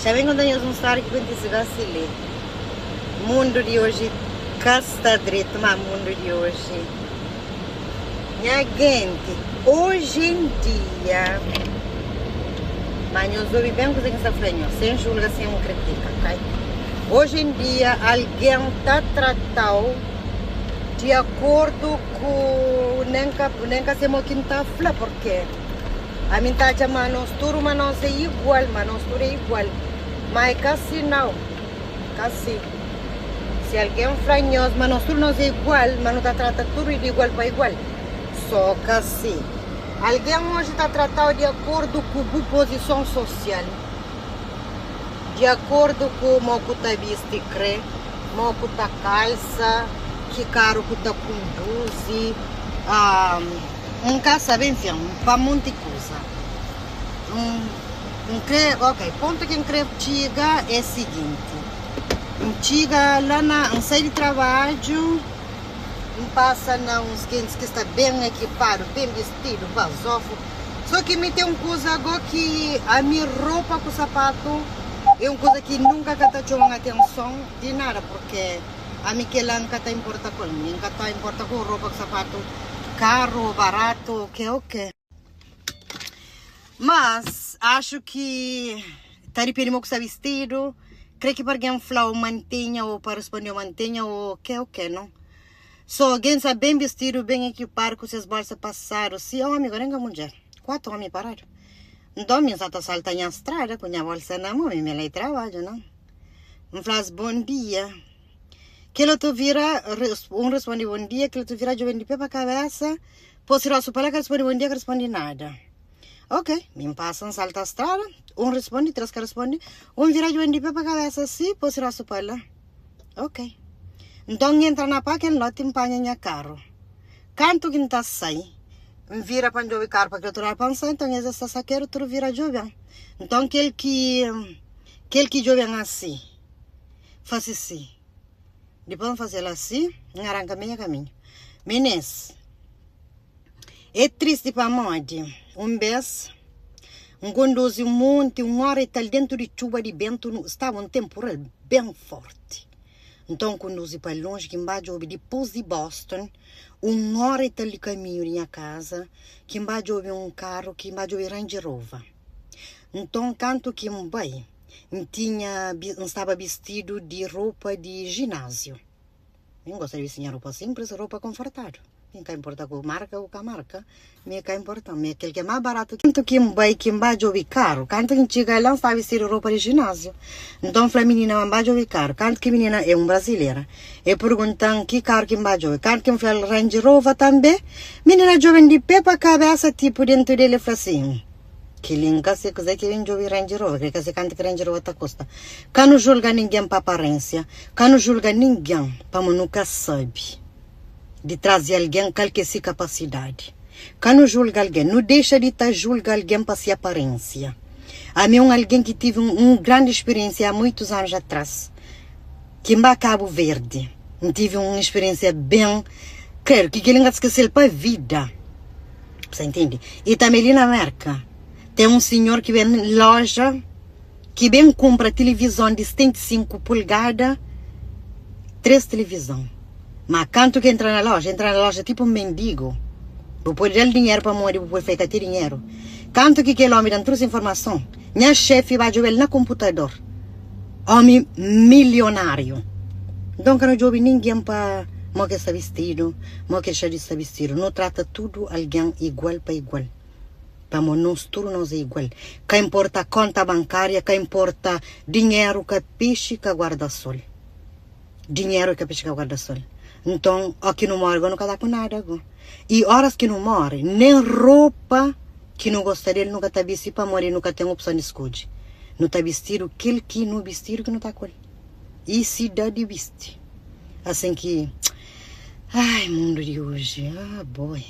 Xa ben konta nhos un stória ki kontise gósi li. Mundu di oji ka sta dretu, má mundu di oji. Nha genti, oji en dia, má nhos obi ben kuzê ki N sta fla nhos, sen julga, sen kritika, ok? Oji en dia, algen ta trata-u di akordu ku nen ka, nen ka se mo ki N ta fla, purkê ami N ta atxa ma nos tudu, ma nos é igual, ma nos tudu é igual, má é ka si nau. Ka si. Si algen fla nhos ma nos tudu nos é igual, ma nu ta trata tudu di igual pa igual, so ka si. Algen oji ta tratau di akordu ku bu pozison sosial, di akordu ku mo ku ta bisti kre, mo ku ta kalsa, ki karu ku ta kunduzi, N ka sabe, enfin, pa monti kuza. N kre, ok, pontu ki N kre txiga é siginti, N txiga la na, N sai di trabadju, N pasa na uns gentis ki sta ben ekipadu, ben bistidu, bazofu, so ki mi ten un kuza go ki ami ropa ku sapatu é un kuza ki nunka ka ta txoma-m atenson di nada, purke ami kela N ka ta inporta ku el, mi N ka ta inporta ku ropa ku sapatu karu o baratu o ke o ke. Mas, axu ki ta dipende mo ku sta bistidu. Kre ki pa algen fla-u mantenha o pa responde-u mantenha o ke o ke, no. So, algen sta ben bistidu, ben ekipadu ku ses bolsa pasadu. Si omi, go nen ka mudjer. 4 omi paradu. Nton, mi sa ta salta nha strada ku nha bolsa na mon, mi me lai trabadju, no. N fla-s bon dia. Kel otu vira, un responde bon dia, kel otu vira djobe-m di pe pa kabesa. Pô si rostu pa la ka responde bon dia ka responde nada. Ok, mi N pasa N salta strada, un responde, tres ka responde, un vira djobe di pé pa kabesa si, pô si rostu pa la. Ok. Nton N entra na parking lot N panha nha karu. Kantu ki N ta sai, N vira pa N djobe karu pa kel otu ladu pa N sai, nton es sta sakedu tudu vira djobe-m. Nton kel ki kel ki djobe-m asi, fase si. Dipôs N faze-l asi, N aranka mi nha kaminhu. Minês, é tristi pamodi un bês N konduzi un monti, un óra i tal, déntu di txuba, di béntu, staba un tenporal ben fórti. Nton N konduzi pa lonji ki N ba djobe dipôs di Boston, un óra i tal di kaminhu di nha kaza, ki N ba djobe un karu, ki N ba djobe Range Rover. Nton kantu ki N bai, N tinha, N staba bistidu di ropa di jináziu. Mi N gosta di bisti nha ropa sinplis, ropa konfortadu. Mi N ka inporta ku marka ku ka marka, mi ka inporta. Mi kel ki é más baratu. Kantu ki N bai ki N ba djobe karu, kantu ki N txiga la N staba bistidu ropa di jináziu. Nton N fla minina ma N ba djobe karu. Kantu ki minina, é un brazilera, e pergunta-m ki karu ki N ba djobe. Kantu ki N fla-l Range Rover tanbe, minina djobe-m di pé pa kabesa, tipu dentu del e fla sin. Kel-li N ka se kuzê ki ben djobe Range Rover, kre ka se kantu ki Range Rover ta kusta. Ka nu julga ningen pa aparénsia, ka nu julga ningen pamo nu ka sabe di tras di algen kal ki é si kapasidadi. Ka nu julga algen, nu dexa di ta julga algen pa si aparénsia. Ami é un algen ki tive un grandi spiriénsia há muitus anus atras, ki N ba Kabu Verdi, N tive un spiriénsia ben, kredu ki kel-li N ka ta skese-l pa vida. Sa intende? I tanbe li na Merka ten un sinhor ki ben loja ki ben kunpra tilivizon di 75 pulgada, 3 tilivizon. Ma kantu ki entra na loja, entra na loja tipo un mendigu. Bu pode da-l dinheru pamodi bu pode fla el ka ten dinheru. Kantu ki kel omi da-m trus informason, nha xefi ba djobe-l na konputador. Omi milionariu. Nton ka nu djobe ningen pa mo ki el sta bistidu, mo ki el xa di sta bistidu. Nu trata tudu algen igual pa igual. Pamo nos tudu nos é igual. Ka inporta konta bankaria, ka inporta dinheru, ka pexi, ka guarda-sol. Dinheru é ka pexi, ka guarda-sol. Nton, o ki nu more go nu ka ta ku nada go. I oras ki nu more, nen ropa ki nu gosta del nu ka ta bisti pamodi nu ka ten opson di skodje. Nu ta bistidu kel ki nu bistidu ki nu ta ku el. I si da di bisti. Asin ki, ai mundu di oji, ah boi.